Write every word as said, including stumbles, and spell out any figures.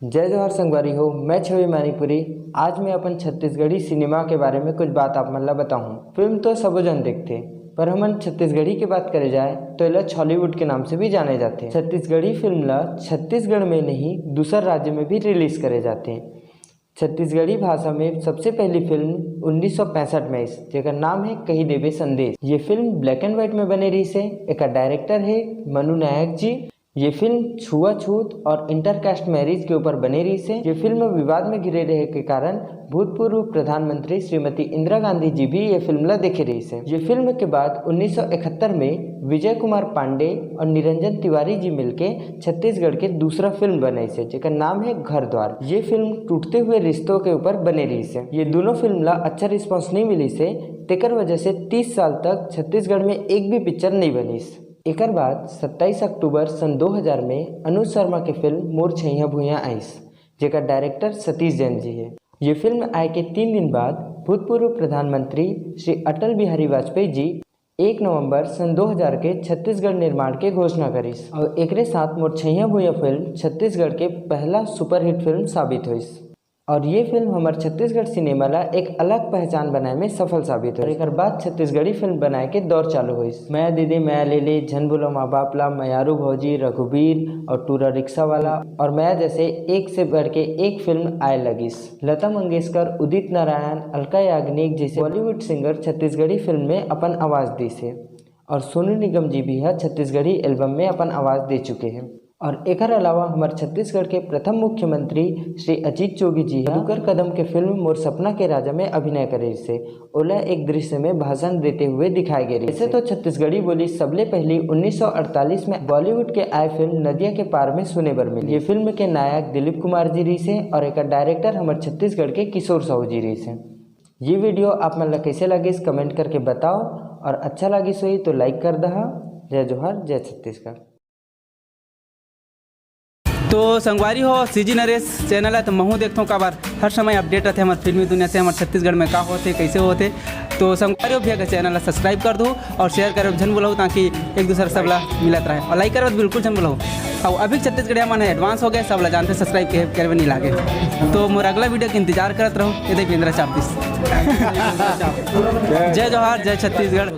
जय जोहार संगवारी हो, मैं छवि मानीपुरी। आज मैं अपन छत्तीसगढ़ी सिनेमा के बारे में कुछ बात आप मन ला बताहूँ। फिल्म तो सबो जन देखथे, पर हमन छत्तीसगढ़ी के बात करे जाए तो एला छॉलीवुड के नाम से भी जाने जाथे। छत्तीसगढ़ी फिल्म ला छत्तीसगढ़ में नहीं, दूसर राज्य में भी रिलीज करे जाथे। छत्तीसगढ़ी भाषा में सबसे पहली फिल्म उन्नीस सौ पैंसठ में आइस, जेकर नाम है कही देबे संदेश। ये फिल्म ब्लैक एंड व्हाइट में बने रहिस हे। एकर डायरेक्टर है मनु नायक जी। ये फिल्म छुआछूत और इंटरकास्ट मैरिज के ऊपर बने रहिस हे। ये फिल्म विवाद में घिरे रहे के कारण भूतपूर्व प्रधानमंत्री श्रीमती इंदिरा गांधी जी भी ये फिल्म ला देखे रहिस हे। ये फिल्म के बाद उन्नीस सौ इकहत्तर में विजय कुमार पांडे और निरंजन तिवारी जी मिलके छत्तीसगढ़ के दूसरा फिल्म बनाइस हे, जेकर नाम है घर द्वार। ये फिल्म टूटते हुए रिश्तों के ऊपर बने रहिस हे। ये दोनों फिल्म ला अच्छा रिस्पॉन्स नहीं मिलिस हे, तेकर वजह से तीस साल तक छत्तीसगढ़ में एक भी पिक्चर नहीं बनिस। एकर बाद सत्ताईस अक्टूबर सन दो हज़ार में अनुज शर्मा के फिल्म मोर छैया भुइयां आइस, जेकर डायरेक्टर सतीश जैन जी हे। ये फिल्म आए के तीन दिन बाद भूतपूर्व प्रधानमंत्री श्री अटल बिहारी वाजपेयी जी एक नवंबर सन दो हज़ार के छत्तीसगढ़ निर्माण के घोषणा करिस और एकरे साथ मोर छैया भुइयां फिल्म छत्तीसगढ़ के पहला सुपरहिट फिल्म साबित होइस। और ये फिल्म हमर छत्तीसगढ़ सिनेमा ला एक अलग पहचान बनाए में सफल साबित होइस। और एकर बाद छत्तीसगढ़ी फिल्म बनाए के दौर चालू होइस। मया दीदी मया ले ले, झन बोलो माँ बाप ला, मयारू भौजी, रघुबीर और टूरा रिक्शा वाला और मया जैसे एक से बढ़ के एक फिल्म आए लगिस। लता मंगेशकर, उदित नारायण, अलका याग्निक जैसे बॉलीवुड सिंगर छत्तीसगढ़ी फिल्म में अपन आवाज दिस हे और सोनू निगम जी भी ह छत्तीसगढ़ी एल्बम में अपन आवाज दे चुके हैं। और एकर अलावा हमर छत्तीसगढ़ के प्रथम मुख्यमंत्री श्री अजीत जोगी जी ह मधुकर कदम के फिल्म मोर सपना के राजा में अभिनय करे से ओला एक दृश्य में भाषण देते हुए दिखाए गए रहिस। वैसे तो छत्तीसगढ़ी बोली सबले पहली उन्नीस सौ अड़तालीस में बॉलीवुड के आए फिल्म नदिया के पार में सुने बर मिली। ये फिल्म के नायक दिलीप कुमार जी रहिस हे और एकर डायरेक्टर हमर छत्तीसगढ़ के किशोर साहू जी रहिस हे। ये वीडियो आप मन ला कैसे लगिस, कमेंट करके बताओ और अच्छा लगिस होही तो लाइक कर दहा। जय जोहार, जय छत्तीसगढ़। तो संगवारी हो, सीजी नरेश चैनल है तो महू देखथों काबर हर समय अपडेट रहते हमारे फिल्मी दुनिया से, हमारे छत्तीसगढ़ में का होते, कैसे होते। तो संगवारी हो, भैया के चैनल ला सब्सक्राइब कर दो और शेयर करो झन बोलहू, ताकि एक दूसरे सब ला मिलत रहे और लाइक करो बिल्कुल झन बोलहू। और अभी छत्तीसगढ़िया मन है एडवांस हो गए, सब ला जानते सब्सक्राइब के करवे नहीं लागे। तो मोर अगला वीडियो के इंतजार करत रहो। ये देख इंदिरा चाप दिस। जय जोहार, जय छत्तीसगढ़।